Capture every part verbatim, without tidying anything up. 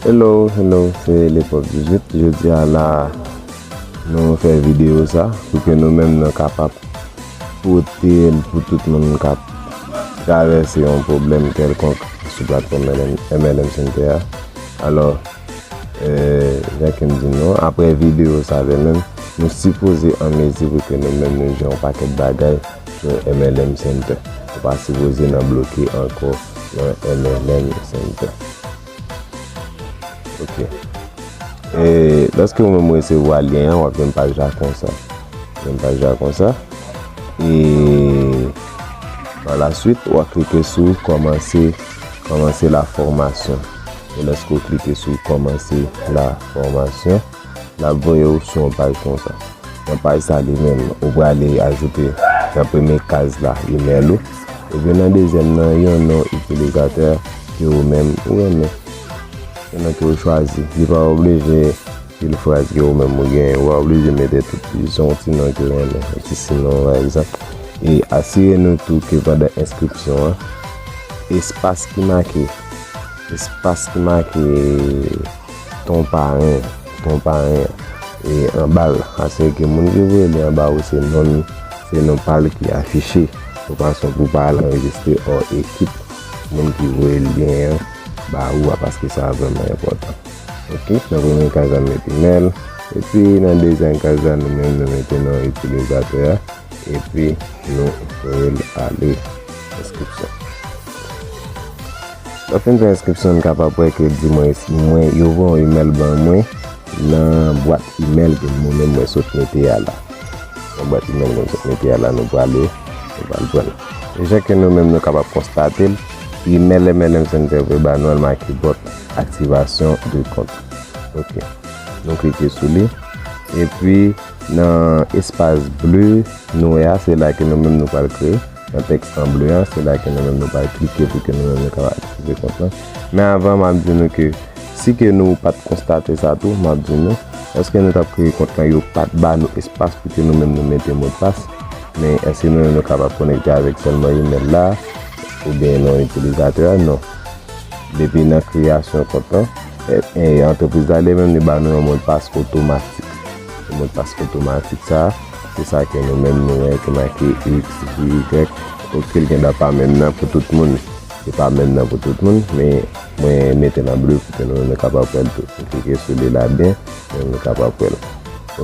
Hello, hello, se Lepòp dizuit. Jodi a la, nou fè videyo sa pou ke nou menm nou kapab pote l pou tout moun k ap travèse yon pwoblèm kèlkonk sou platfòm M L M, M L M Center a. Alò, eh, jan ke m di nou, apre videyo sa, lè menm, nou sipoze an mezi pou ke nou menm nou jere yon pakèt bagay sou M L M Center. Ou pa sipoze nan bloke ankò nan M L M Center. Ok. E lòske ou menm ou resevwa lyen an, w ap jwenn paj la konsa. Jwenn paj la konsa. E pa la swit, w ap klike sou kòmanse, kòmanse la fòmasyon. E lòske w klike sou kòmanse la fòmasyon, l ap voye w sou yon paj konsa. Nan paj sa li menm, ou prale ajoute nan premye kaz la, imèl ou. Epi nan dezyèm nan, yon non itilizatè ke ou menm ou renmen. Yon non ke ou chwazi. Li pa oblije pil fraz ke ou menm ou genyen. Ou pa oblije mete tout li. Se yon ti non ke ou renmen. Yon ti sinon, pa egzanp. E asire nou tou ke pandan enskripsyon an, espas ki make, espas ki make ton paren, ton paren, e anba l, asire ke moun ki voye lyen an ba ou se non, se non pa l ki afiche, yon fason pou pa al anrejistre hors équipe moun ki voye lyen an ba ou a, paske sa vrèman enpòtan. Ok, nan premye kaz la, m mete imèl, epi nan dezyèm kaz la, nou menm nou mete non itilizatè a, epi nou voye l ale. Enskripsyon. Lè w fin fè enskripsyon, n kapab wè ke l di mwen, mwen, yo voye yon imèl ban mwen nan bwat imèl ke mwen menm mwen sot mete a la. Nan bwat imèl mwen sot mete a la, nou prale, nou pral pran l. E jan ke nou menm nou kapab konstate l, imèl M L M Center voye ba nou an make bòt aktivasyon de kont. Ok. Nou klike sou li. Epi, nan espas ble nou wè a, se la ke nou menm nou pral kreye. Nan tèks an ble a, se la ke nou menm nou pral klike pou ke nou menm nou kapab aktive kont lan. Men avan, m ap di nou ke si ke nou pa t konstate sa tou, m ap di nou, lòske nou t ap kreye kont lan, yo pa t ba nou espas pou ke nou menm nou mete modpas. Men èske nou menm nou kapab konekte avèk sèlman imèl la, oubyen non itilizatè a? Non. Depi nan kreyasyon kont lan, e, e, antrepriz la li menm li ba nou yon modpas otomatik. Yon modpas otomatik sa, se sa ke nou menm nou wè ki make X, Y, ok, l gen dwa pa menm nan pou tout moun. Li pa menm nan pou tout moun, men mwen mete l an ble pou ke nou menm nou kapab wè l tou. Nou klike sou li la byen, nou menm nou kapab wè l.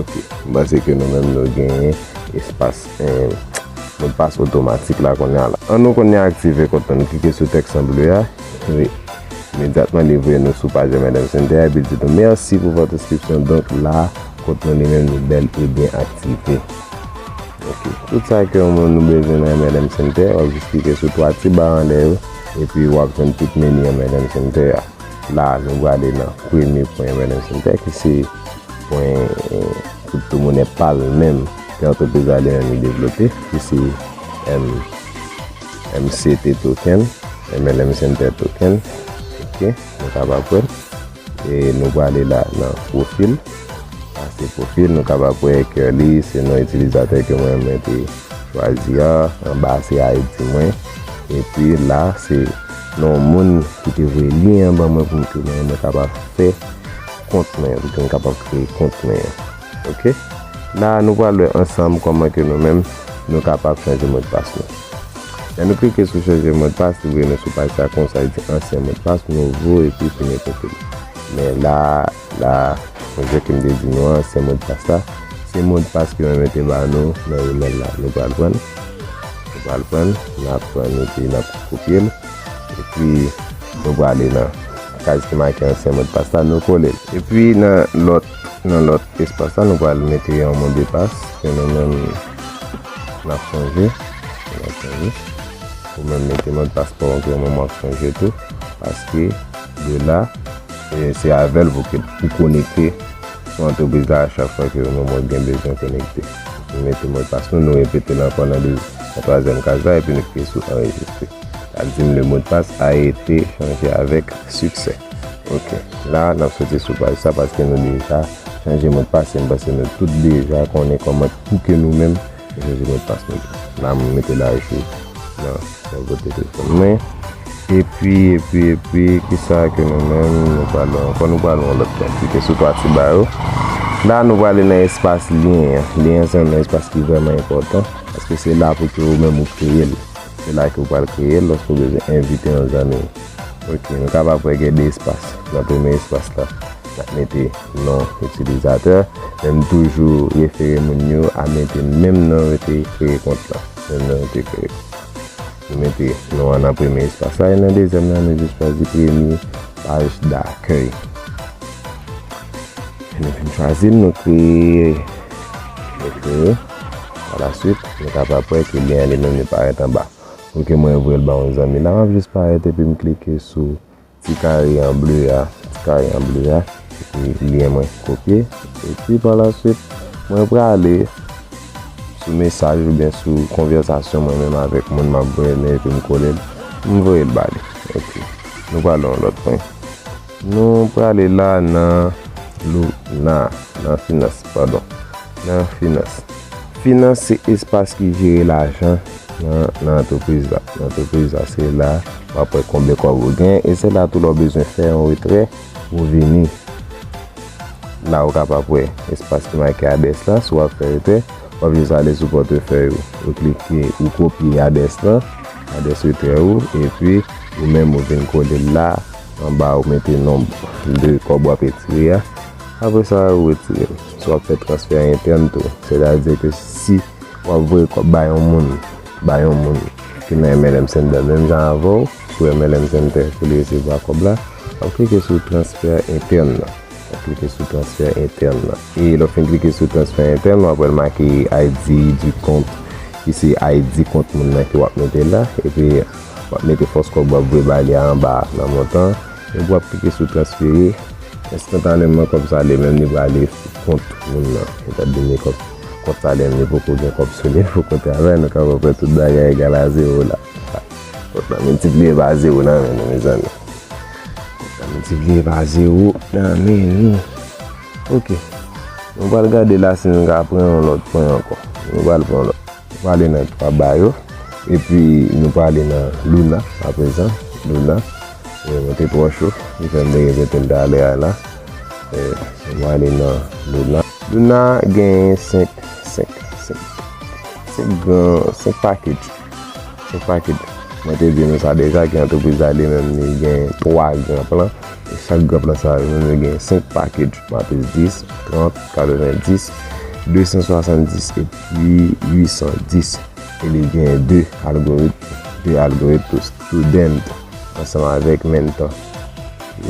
Ok, m panse ke nou menm nou genyen espas, eh, modpas otomatik la kounye a la. An nou kounye a aktive kont lan, nou klike sou tèks an ble a. Wi. Imedyatman, li voye nou sou paj M L M Center a, epi di nou, "Merci pour votre inscription." Donk la, kont nou li menm li bèl e byen aktive. Ok. Tout sa ke yon moun nou bezwen nan M L M Center, w ap jis klike sou twa ti ba anlè yo, epi w ap jwenn tout meni M L M Center a. La, nou prale nan premye pwen M L M Center, ki se pwen, eh, kriptomonè pa l menm, ke antrepriz la li menm li devlope, ki se M, M C T token, M L M Center token. Ok, nou kapab wè l. E nou prale la nan pwofil. Sa se pwofil, nou kapab wè Curly, se non itilizatè ke mwen, mwen te chwazi a. Anba se I D mwen. Epi la, se non moun ki te voye lyen an ban mwen pou ke mwen, mwen kapab fè kont mwen, pou ke mwen kapab kreye kont mwen an. Ok? La, nou pral wè ansanm kòman ke nou menm, nou kapab chanje modpas nou. Lè nou klike sou chanje modpas, li voye nou sou paj sa konsa, li di ansyen modpas, nouvo, epi fini konfime. Men la, la, jan ke m te di nou an, ansyen modpas la, se modpas ke mwen mete ba nou nan imèl la. Nou pral pran l. Nou pral pran l. N ap pran l, epi n ap kopye l. Epi, nou prale nan kaz ki make ansyen modpas la, nou kole l. Epi, nan lòt, nan lòt espas la, nou pral mete yon modpas ke nou menm n ap chanje. N ap chanje. Ou menm mete modpas pa w ke ou menm w ap chanje tou. Paske de la, e, se avè l pou ke, pou konekte sou antrepriz la a chak fwa ke ou menm ou gen bezwen konekte. Nou mete modpas nou, nou repete l ankò nan de, nan twazyèm kaz la, epi nou klike sou anrejistre. L ap di m le mot de passe a été changé avec succès. Ok. La, n ap soti sou paj sa paske nou deja chanje modpas e m panse nou tout deja konnen kòman pou ke nou menm nou chanje modpas nou tou. La, m mete l ajou nan, nan kote telefòn mwen. Epi, epi, epi, kisa ke nou menm, nou pral wè ankò, nou pral wè yon lòt pwen. Klike sou twa ti ba yo. La, nou prale nan espas lyen an. Lyen an se yon espas ki vrèman enpòtan, paske se la pou ke ou menm ou kreye l. Se la ke ou pral kreye l lòske ou bezwen envite yon zanmi. Ok, nou kapab wè gen de espas. Nan premye espas la, n ap mete non itilizatè, men m toujou refere moun yo a mete menm non yo te kreye kont la. Menm non yo te kreye. Nou mete non an nan premye espas la, e nan dezyèm nan, nou jis chwazi premye paj dakèy. Nou fin chwazi l, nou kreye. Nou kreye. Pa la swit, nou kapab wè ke lyen an li menm li parèt anba. Pou ke mwen voye l ba yon zanmi la, m ap jis parèt epi m klike sou ti kare an ble a, ti kare an ble a, epi lyen mwen kopye, epi pa la swit, mwen prale sou mesaj oubyen sou konvèsasyon mwen menm avèk moun m ap voye l nan epi m kole l, m voye l ba li. Ok. Nou prale yon lòt pwen. Nou prale la nan Luna, nan finans, padon. Nan finans. Finans se espas ki jere lajan nan, nan antrepriz la. Nan antrepriz la, se la w ap wè konbyen kòb ou gen, e se la tou lè w bezwen fè yon retrè, ou vini. La, ou kapab wè espas ki make adrès la, si w ap fè retrè, w ap jis ale sou pòtfèy ou. Ou klike, ou kopye adrès la, adrès retrè ou, epi ou menm ou vin kole l la, anba ou mete nonb de kòb w ap retire a. Apre sa, ou retire l. Si w ap fè transfè entèn tou, sètadi ke si w ap voye kòb ba yon moun, ba yon moun ki nan M L M Center menm jan avè w, sou M L M Center pou li resevwa kòb la, w ap klike sou transfè entèn nan. W ap klike sou transfè entèn nan. E lè w fin klike sou transfè entèn, w ap wè l make I D du compte, ki se I D kont moun nan ke w ap mete la. Epi, w ap mete fòs kòb w ap voye ba li a anba a nan montan. Epi, w ap klike sou transfere. Enstantaneman, kòb sa li menm, li prale sou kont moun nan. Etandone kòb, kont sa li menm, li poko gen kòb sou li, li poko travay, nou kapab wè tout bagay egal a zewo la. Kont la miltipliye pa zewo nan men nou, mezanmi. Kont la miltipliye pa zewo nan men nou. Ok. Nou pral gade la si nou ka pran yon lòt pwen ankò. Nou pral pran yon lòt. Nou prale nan twa ba yo. Epi nou prale nan Luna aprezan. Luna. E, mwen te twò cho. Li fè m te repete l talè a la. E, nou prale nan Luna. Luna genyen senk, senk, senk, senk gran, senk package. Senk package. Mwen te di nou sa deja, ke antrepriz la li menm li gen twa gran plan. E chak gran plan sa yo menm yo gen senk package. Matrice dis, trant, katrevendis, de san swasanndis epi uit san dis. E li gen de algoritm, de algoritm pou student ansanm avèk mentor.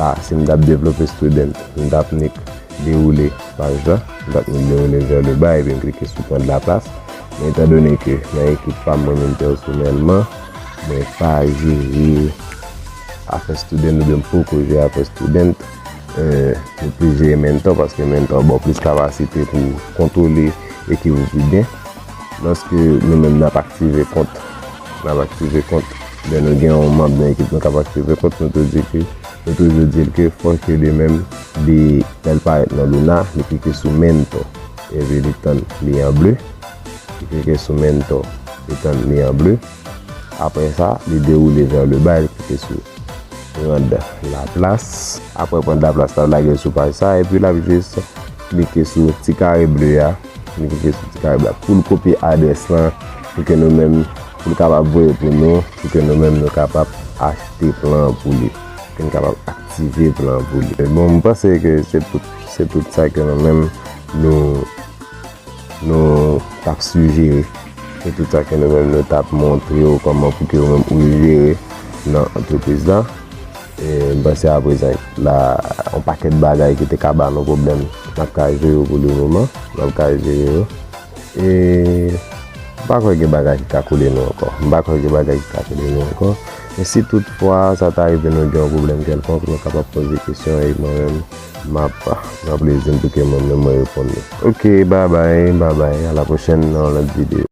La, si m t ap devlope student, m t ap nik dewoule paj la, m t ap nik dewoule vers le bas epi m klike sou prendre la place. Men etandone ke nan ekip pa m, mwen menm pèsonèlman, mwen pa jere afè student oubyen m poko jere afè student, e, nou plis jere mentor paske mentor ba w plis kapasite pou kontwole ekip ou pi byen. Lòske nou menm n ap aktive kont, n ap aktive kont, lè nou gen yon manm nan ekip nou k ap aktive kont, nou tou di ke, nou toujou di l ke fò ke li menm li, lè l parèt nan Luna, li klike sou mentor. Epi li tann li an ble. Li klike sou mentor. Li tann li an ble. Apre sa, li dewoule vers le bas, li klike sou prendre la place. Apre prendre la place la, lage l sou paj sa, epi l ap jis klike sou ti kare ble a. Li klike sou ti kare ble a pou l kopye adrès lan, pou ke nou menm, pou l kapab voye pou nou, pou ke nou menm nou kapab achte plan an pou li, pou ke nou kapab aktive plan an pou li. Bon, m panse ke se tout, se tout sa ke nou menm nou, nou t ap sijere. Se tout sa ke nou menm nou t ap montre w kòman pou ke ou menm ou jere nan antrepriz la. E m panse aprezan la, yon pakèt bagay ki te ka ba nou pwoblèm, n ap ka jere yo pou le moman. N ap ka jere yo. E m pa kwè gen bagay ki ka kole nou ankò. M pa kwè gen bagay ki ka kole nou ankò. Men si toutfwa sa ta rive nou gen yon pwoblèm kèlkonk, nou kapab poze kesyon e mwen menm, m ap pran plezi m pou ke mwen menm mwen reponn nou. Ok, babay, babay, a la pwochèn nan yon lòt videyo.